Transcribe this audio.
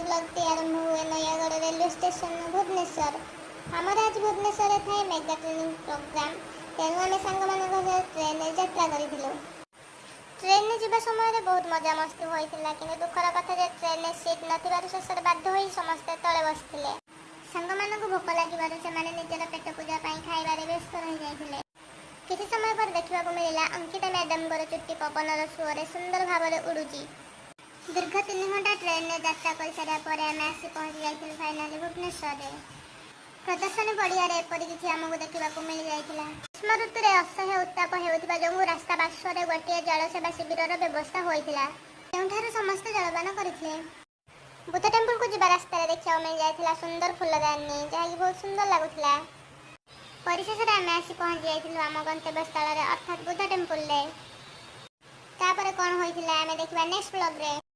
ବ୍ଲଗ୍ଟି ଆରମ୍ଭ ହୁଏ ନୟାଗଡ଼ ରେଲୱେ ଷ୍ଟେସନରୁ ଭୁବନେଶ୍ୱର। ଆମର ଆଜି ଭୁବନେଶ୍ୱରରେ ଥାଏ ମେଗା ଟ୍ରେନିଂ ପ୍ରୋଗ୍ରାମ। ତେଣୁ ଆମେ ସାଙ୍ଗମାନଙ୍କ ସହ ଟ୍ରେନରେ ଯାତ୍ରା କରିଥିଲୁ। ଟ୍ରେନରେ ଯିବା ସମୟରେ ବହୁତ ମଜାମସ୍ତି ହୋଇଥିଲା, କିନ୍ତୁ ଦୁଃଖର କଥା ଯେ ଟ୍ରେନରେ ସିଟ୍ ନଥିବାରୁ ଶେଷରେ ବାଧ୍ୟ ହୋଇ ସମସ୍ତେ ତଳେ ବସିଥିଲେ। ସାଙ୍ଗମାନଙ୍କୁ ଭୋକ ଲାଗିବାରୁ ସେମାନେ ନିଜର ପେଟ ପୂଜା ପାଇଁ ଖାଇବାରେ ବ୍ୟସ୍ତ ରହିଯାଇଥିଲେ। କିଛି ସମୟ ପରେ ଦେଖିବାକୁ ମିଳିଲା, ଅଙ୍କିତା ମ୍ୟାଡାମଙ୍କର ଚୁଟି ପବନର ସୁଅରେ ସୁନ୍ଦର ଭାବରେ ଉଡୁଛି। ଦୀର୍ଘ 3 ଘଣ୍ଟା ଟ୍ରେନରେ ଯାତ୍ରା କରିସାରିବା ପରେ ଆମେ ଆସି ପହଞ୍ଚି ଯାଇଥିଲୁ ଫାଇନାଲି ଭୁବନେଶ୍ୱରରେ। ପ୍ରଦର୍ଶନୀ ପଡ଼ିଆରେ ଏପରି କିଛି ଆମକୁ ଦେଖିବାକୁ ମିଳିଯାଇଥିଲା। ଗ୍ରୀଷ୍ମ ଋତୁରେ ଅସହ୍ୟ ଉତ୍ତାପ ହେଉଥିବା ଯୋଗୁଁ ରାସ୍ତା ପାର୍ଶ୍ୱରେ ଗୋଟିଏ ଜଳସେବା ଶିବିରର ବ୍ୟବସ୍ଥା ହୋଇଥିଲା, ଯେଉଁଠାରୁ ସମସ୍ତେ ଜଳପାନ କରିଥିଲେ। ବୁଦ୍ଧ ଟେମ୍ପଲକୁ ଯିବା ରାସ୍ତାରେ ଦେଖିବାକୁ ମିଳିଯାଇଥିଲା ସୁନ୍ଦର ଫୁଲଦାନୀ, ଯାହାକି ବହୁତ ସୁନ୍ଦର ଲାଗୁଥିଲା। ପରିଶେଷରେ ଆମେ ଆସି ପହଞ୍ଚି ଯାଇଥିଲୁ ଆମ ଗନ୍ତବ୍ୟ ସ୍ଥଳରେ, ଅର୍ଥାତ୍ ବୁଦ୍ଧ ଟେମ୍ପଲରେ। ତାପରେ କ'ଣ ହୋଇଥିଲା, ଆମେ ଦେଖିବା ନେକ୍ସଟ ବ୍ଲଗରେ।